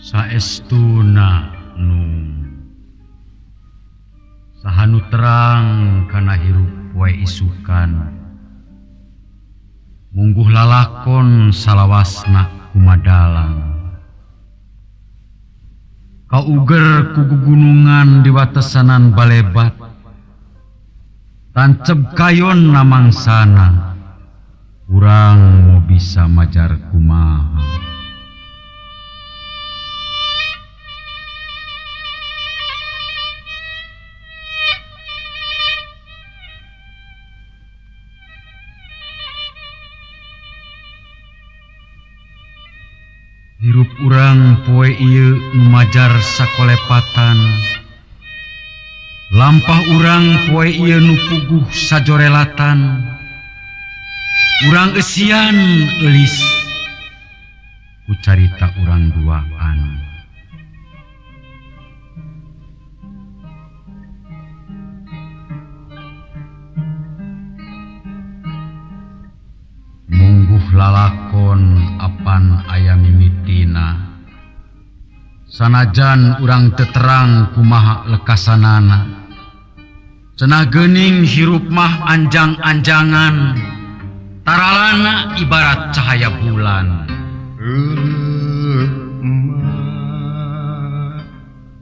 Saestuna nu sahanu terang kana hirup poe isukan mungguh lalakon salawasna kumadalang kauger ku gugunungan di watesanan balebat tancep kayon namangsana urang mau bisa majar kumaha. Hirup urang poe ieu nu majar sakolepatan, lampah urang poe ieu nu puguh sajorelatan, urang eusian eulis ku carita urang duaan. Mungguh lalakon apan aya mimitina, sanajan urang teu terang kumaha lekasanana, cenah geuning hirup mah anjang-anjangan, taralana ibarat cahaya bulan.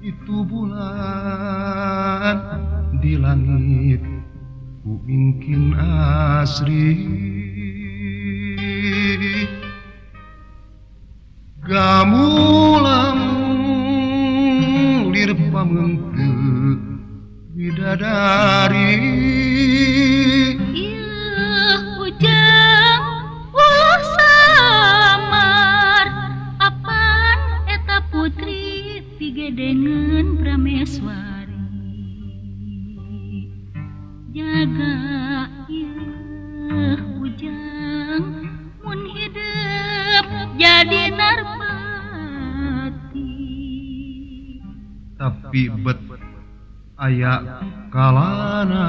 Itu bulan di langit ku mungkin asri, gamulang lir pameungteu bidadari. Ieu ujang ulah samar, apan eta putri pigedengeun prameswari. Jaga ieu ujang mun hidup jadi narpati. Tapi bet aya kalana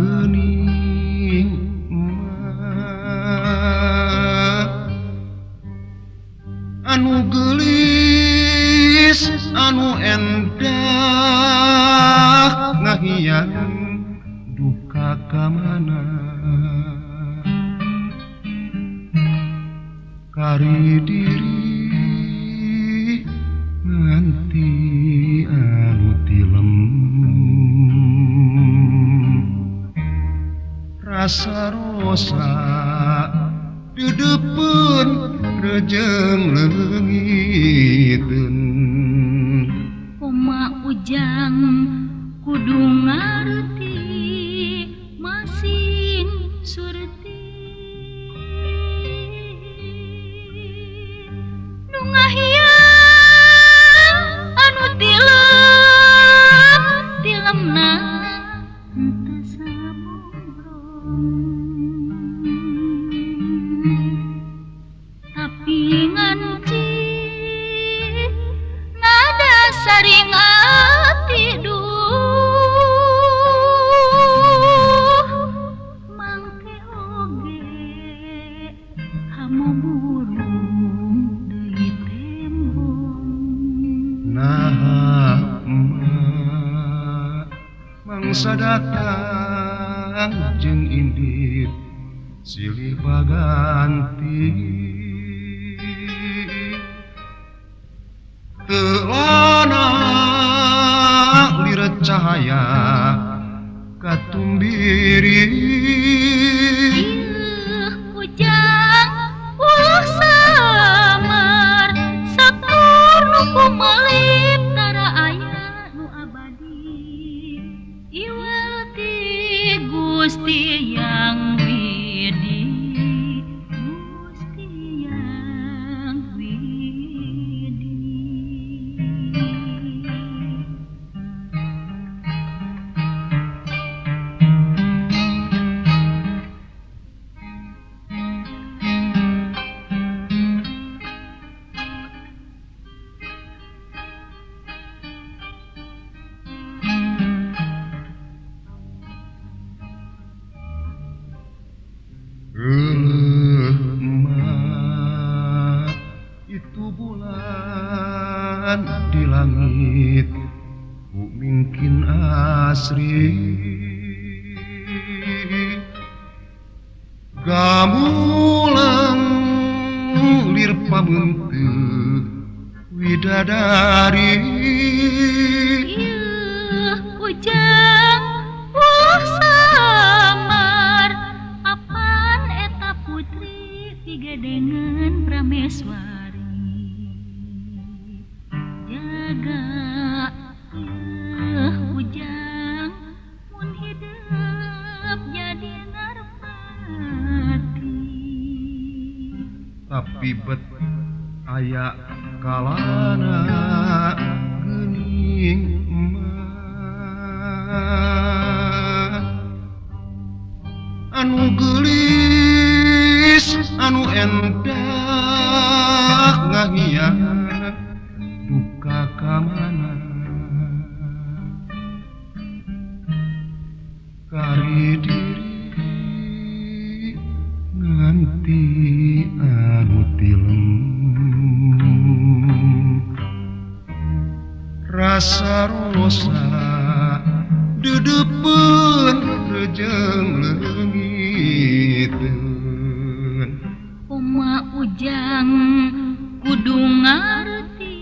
geuning mah, anu geulis anu endah ngahiang duka ka mana. Kari diri nganti anu tilem, rasa rosa dedepeun rejeng leungiteun. Koma ujang kudu ngarti masing surti, nu ngahiang anu tilem tilemna henteu sabombrong. Tapi nganci nada saring ati duh, mangke oge hamo burung deui tembong. Nah emak mangsa datang jeung indit silih baganti, teu lana lir cahaya katumbiri. Ieu ujang ulah samar, satur nu kumelip tara aya nu abadi. Iwal ti Gusti Yang Widi, Gusti Yang Widi. asri gamulang lir pamunteuk widadari. Ieu ujang uh samar apan eta putri pigadengeun prameswari jaga ieu ujang mun hidup jadi narpati. Tapi bet aya kalana geuning mah anu geulis anu endah ngahiang duka ka mana kari diri nganti anu tilem rasa rosa dedepeun rejeng leungiteun. Oma ujang kudu ngarti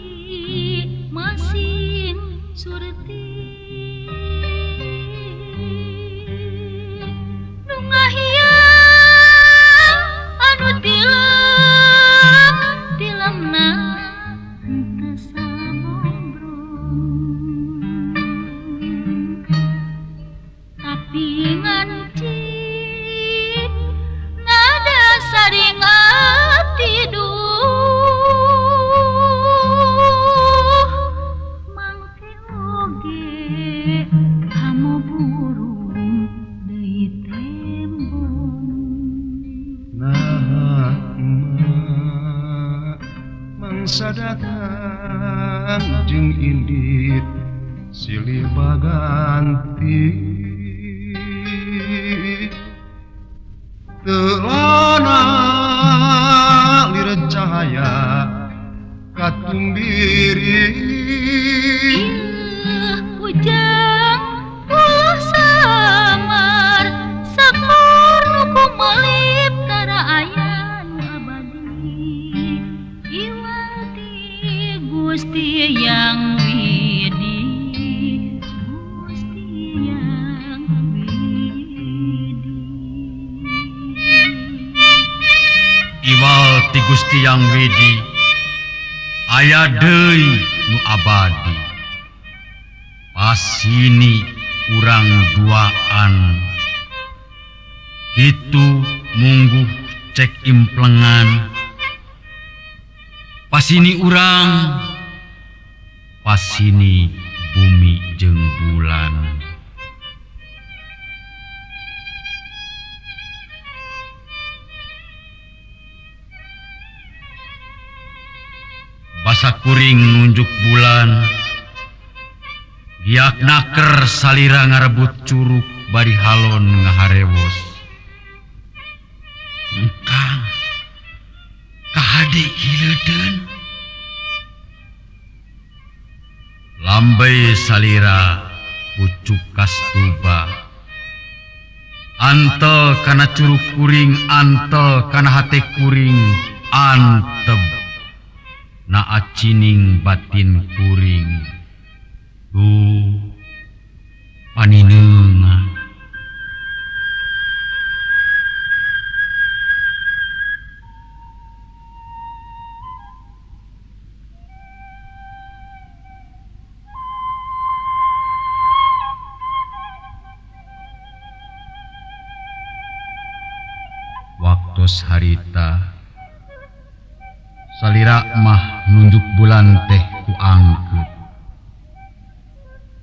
masin surti nu ngahiang anu tilem tilemna henteu sabombrong tapi nganci ngadasari ngati duh mangke oge kamu burung deui tembong. Nah emak mangsa datang jeung indit silih baganti telana lir cahaya katumbiri. Ieu ujang uh samar sakur nu kumelip tara aya nu abadi iwati Gusti Yang Widi Gusti Yang Widi. Iwal ti Gusti Yang Widi aya deui nu abadi. Pasini urang duaan kitu mungguh cek implengan. Pasini urang pasini bumi jeung bulan. Basa kuring nunjuk bulan giak naker salira ngarebut curug bari halon ngaharewos. Engkang kahade hiledeun lambe salira pucuk kastuba antel kana curug kuring antel kana hate kuring anteb na acining batin kuring. Duh panineungan. Waktos harita salira mah nunjuk bulan teh ku angkeut.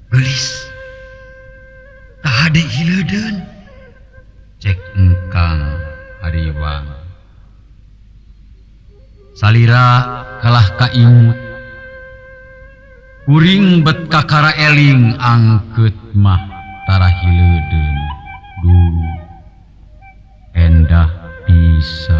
Geulis kahade hiledeun cek engkang hariwang. Salira kalah kaimut kuring bet kakara eling angkeut mah tara hiledeun. Duh endah pisan.